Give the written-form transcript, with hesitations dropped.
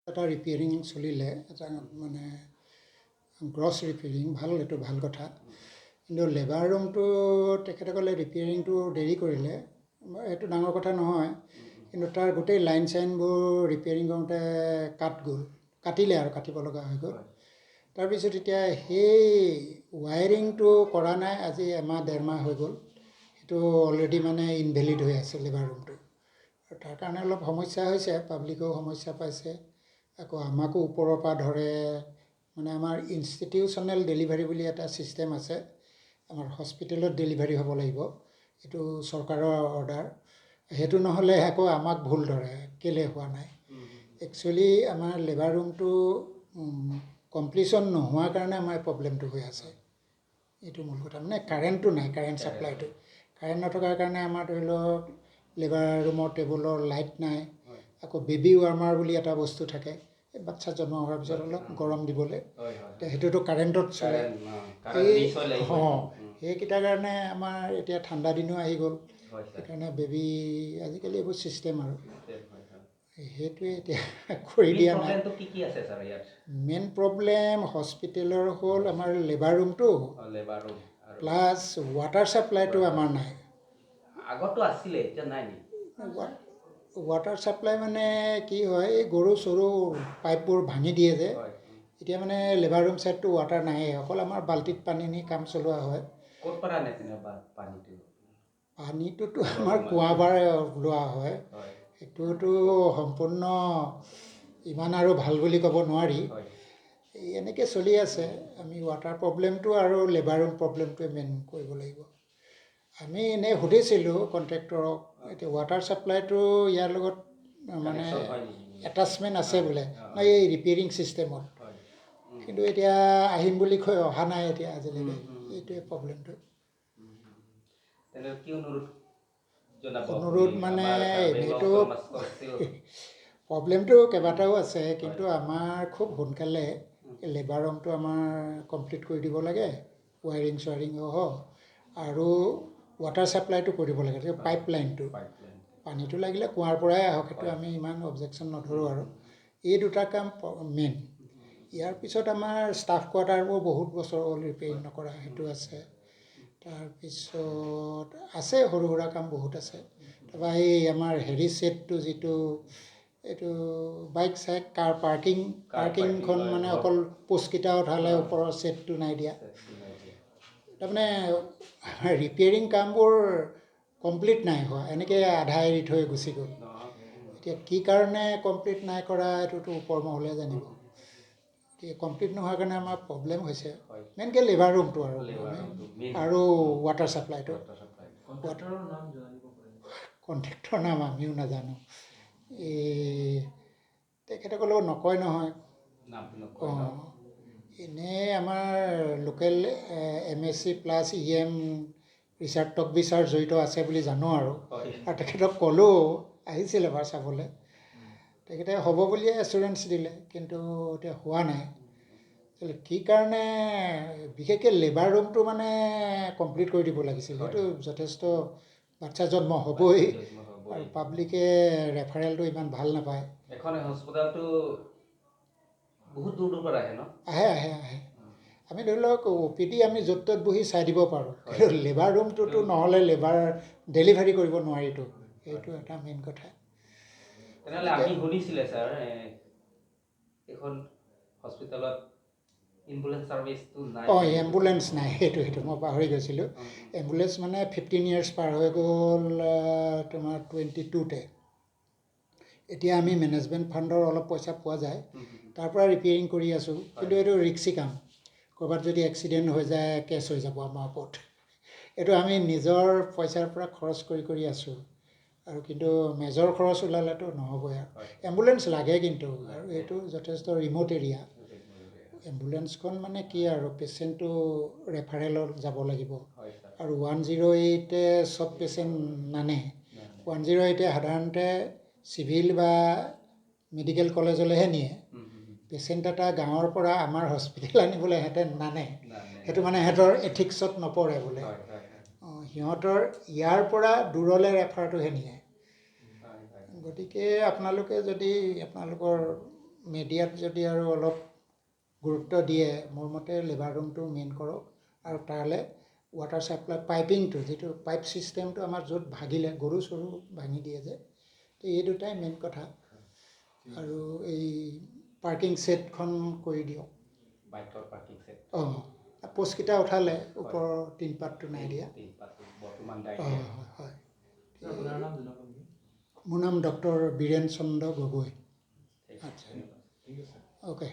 এটা ৰিপেয়াৰিং চলিলে, এটা মানে গ্ৰছ ৰিপেয়াৰিং, ভাল, এইটো ভাল কথা। কিন্তু লেবাৰ ৰুমটো তেখেতসকলে ৰিপেয়াৰিংটো দেৰি কৰিলে, এইটো ডাঙৰ কথা নহয়। কিন্তু তাৰ গোটেই লাইন চাইনবোৰ ৰিপেয়াৰিং কৰোঁতে কাট গ'ল, কাটিলে আৰু কাটিব লগা হৈ গ'ল। তাৰপিছত এতিয়া সেই ৱায়াৰিংটো কৰা নাই, আজি এমাহ ডেৰমাহ হৈ গ'ল। সেইটো অলৰেডি মানে ইনভেলিড হৈ আছে লেবাৰ ৰুমটো আৰু তাৰ কাৰণে অলপ সমস্যা হৈছে, পাব্লিকেও সমস্যা পাইছে। আকৌ আমাকো ওপৰৰ পৰা ধৰে, মানে আমাৰ ইনষ্টিটিউচনেল ডেলিভাৰী বুলি এটা ছিষ্টেম আছে, আমাৰ হস্পিটেলত ডেলিভাৰী হ'ব লাগিব, এইটো চৰকাৰৰ অৰ্ডাৰ। সেইটো নহ'লে আকৌ আমাক ভুল ধৰে, কেলৈ হোৱা নাই। একচুৱেলি আমাৰ লেবাৰ ৰুমটো কমপ্লিশ্যন নোহোৱাৰ কাৰণে আমাৰ প্ৰব্লেমটো হৈ আছে, এইটো মূল কথা। মানে কাৰেণ্টটো নাই, কাৰেণ্ট ছাপ্লাইটো, কাৰেণ্ট নথকাৰ কাৰণে আমাৰ ধৰি লওক লেবাৰ ৰুমৰ টেবুলৰ লাইট নাই। আকৌ বেবী ৱাৰ্মাৰ বুলি এটা বস্তু থাকে, এই বাচ্ছা জন্ম হোৱাৰ পিছত অলপ গৰম দিবলৈ, এতিয়া সেইটোতো কাৰেণ্টত চলে। এই অঁ, সেইকেইটাৰ কাৰণে আমাৰ এতিয়া ঠাণ্ডা দিনো আহি গ'ল, সেইকাৰণে বেবী আজিকালি এইবোৰ ছিষ্টেম আৰু সেইটোৱে এতিয়া কৰি দিয়া নাই। মেইন প্ৰব্লেম হস্পিটেলৰ হ'ল আমাৰ লেবাৰ ৰুমটো, প্লাছ ৱাটাৰ ছাপ্লাইটো আমাৰ নাই। আগতো আছিলে, এতিয়া নাই নেকি? ৱাটাৰ ছাপ্লাই মানে কি হয়, এই গৰু চৰু পাইপবোৰ ভাঙি দিয়ে যে, এতিয়া মানে লেবাৰ ৰুম ছাইডটো ৱাটাৰ নাহেই, অকল আমাৰ বাল্টিত পানী নি কাম চলোৱা হয়। ক'ত পৰা আনে তেনেকুৱা পানীটো? পানীটোতো আমাৰ কুঁৱাৰ পৰাই লোৱা হয়। সেইটোতো সম্পূৰ্ণ ইমান আৰু ভাল বুলি ক'ব নোৱাৰি, এই এনেকৈ চলি আছে। আমি ৱাটাৰ প্ৰব্লেমটো আৰু লেবাৰ ৰুম প্ৰব্লেমটোৱে মেইন কৰিব লাগিব। আমি এনেই সুধিছিলোঁ কণ্ট্ৰেক্টৰক, এতিয়া ৱাটাৰ ছাপ্লাইটো ইয়াৰ লগত মানে এটাচমেণ্ট আছে বোলে নাই এই ৰিপেয়াৰিং ছিষ্টেমত, কিন্তু এতিয়া আহিম বুলি কৈ অহা নাই এতিয়া আজিলৈকে, এইটোৱে প্ৰব্লেমটো। অনুৰোধ মানে এইটো প্ৰব্লেমটো কেইবাটাও আছে, কিন্তু আমাৰ খুব সোনকালে লেবাৰ ৰুমটো আমাৰ কমপ্লিট কৰি দিব লাগে, ৱায়াৰিং চোৱাৰিং সহ, আৰু ৱাটাৰ ছাপ্লাইটো কৰিব লাগে, পাইপ লাইনটো। পানীটো লাগিলে কুঁৱাৰ পৰাই আহক, সেইটো আমি ইমান অবজেকশ্যন নধৰোঁ। আৰু এই দুটা কাম মেইন। ইয়াৰ পিছত আমাৰ ষ্টাফ কোৱাৰ্টাৰবোৰ বহুত বছৰ হ'ল ৰিপেয়াৰিং নকৰা, সেইটো আছে। তাৰপিছত আছে সৰু সুৰা কাম বহুত আছে। তাৰপৰা এই আমাৰ হেৰি ছেটটো যিটো এইটো বাইক চাইক কাৰ পাৰ্কিং, পাৰ্কিংখন মানে অকল পোষ্টকেইটা উঠালে, ওপৰৰ ছেটটো নাই দিয়া। তাৰমানে ৰিপেয়াৰিং কামবোৰ কমপ্লিট নাই হোৱা, এনেকৈ আধা এৰি থৈ গুচি গ'ল। এতিয়া কি কাৰণে কমপ্লিট নাই কৰা এইটোতো ওপৰ মহলে জানিব। এতিয়া কমপ্লিট নোহোৱাৰ কাৰণে আমাৰ প্ৰব্লেম হৈছে, মেইনকৈ লেবাৰ ৰুমটো আৰু আৰু ৱাটাৰ ছাপ্লাইটো। কণ্ট্ৰেক্টৰ নাম আমিও নাজানো, এই তেখেতসকলেও নকয় নহয়। অঁ, এনেই আমাৰ local M S C plus EM Richard Tokbi sir জড়িত আছে বুলি জানো আৰু, আৰু তেখেতক ক'লোঁ, আহিছিল এবাৰ চাবলৈ, তেখেতে হ'ব বুলিয়ে এচুৰেঞ্চ দিলে, কিন্তু এতিয়া হোৱা নাই। কি কাৰণে বিশেষকৈ লেবাৰ ৰুমটো মানে কমপ্লিট কৰি দিব লাগিছিল, সেইটো যথেষ্ট বাচ্ছা জন্ম হ'বই আৰু পাব্লিকে ৰেফাৰেলটো ইমান ভাল নাপায়। এখন হস্পিটেলটো বহুত দূৰ দূৰ পৰা আহে ন? আহে আহে আহে। আমি ধৰি লওক অ' পি ডি আমি য'ত ত'ত বহি চাই দিব পাৰোঁ, কিন্তু লেবাৰ ৰুমটোতো নহ'লে লেবাৰ ডেলিভাৰী কৰিব নোৱাৰিতো, সেইটো এটা মেইন কথা। তেনেহ'লে আমি শুনিছিলে ছাৰ, এইখন হস্পিটেলত এম্বুলেঞ্চ ছাৰ্ভিচটো নাই। অঁ, এম্বুলেঞ্চ নাই, সেইটো মই পাহৰি গৈছিলোঁ। এম্বুলেঞ্চ মানে 15 ইয়াৰ্ছ পাৰ হৈ গ'ল তোমাৰ 22তে। এতিয়া আমি মেনেজমেণ্ট ফাণ্ডৰ অলপ পইচা পোৱা যায়, তাৰ পৰা ৰিপেয়াৰিং কৰি আছোঁ, কিন্তু এইটো ৰিক্সি কাম। ক'ৰবাত যদি এক্সিডেণ্ট হৈ যায়, কেছ হৈ যাব আমাৰ ওপৰত। এইটো আমি নিজৰ পইচাৰ পৰা খৰচ কৰি কৰি আছোঁ আৰু, কিন্তু মেজৰ খৰচ ওলালেতো নহ'বই। আৰু এম্বুলেঞ্চ লাগে কিন্তু, আৰু এইটো যথেষ্ট ৰিম'ট এৰিয়া। এম্বুলেঞ্চখন মানে কি আৰু পেচেণ্টটো ৰেফাৰেলত যাব লাগিব, আৰু 108-এ চব পেচেণ্ট নানে। 108-এ সাধাৰণতে চিভিল বা মেডিকেল কলেজলৈহে নিয়ে। পেচেণ্ট এটা গাঁৱৰ পৰা আমাৰ হস্পিটেল আনিবলৈ সিহঁতে নানে, সেইটো মানে সিহঁতৰ এথিক্সত নপৰে বোলে। অঁ, সিহঁতৰ ইয়াৰ পৰা দূৰলৈ ৰেফাৰটোহে নিয়ে। গতিকে আপোনালোকে যদি আপোনালোকৰ মিডিয়াত যদি আৰু অলপ গুৰুত্ব দিয়ে, মোৰ মতে লেবাৰ ৰুমটো মেইন কৰক আৰু তালৈ ৱাটাৰ ছাপ্লাই পাইপিংটো, যিটো পাইপ ছিষ্টেমটো আমাৰ য'ত ভাগিলে গৰু চৰু ভাঙি দিয়ে যে, তো এই দুটাই মেইন কথা। আৰু এই পাৰ্কিং ছেটখন কৰি দিয়ক। বাইকৰ পাৰ্কিং ছেট। অঁ, প'ষ্টকেইটা উঠালে, ওপৰৰ টিনপাতটো নাই দিয়া। টিনপাতটো বৰ্তমান নাই। অঁ, হয়। আপোনাৰ নাম জনাব নেকি? মোৰ নাম ডক্টৰ বীৰেণ চন্দ্ৰ গগৈ। ঠিক আছে। আচ্ছা। ঠিক আছে। অ'কে।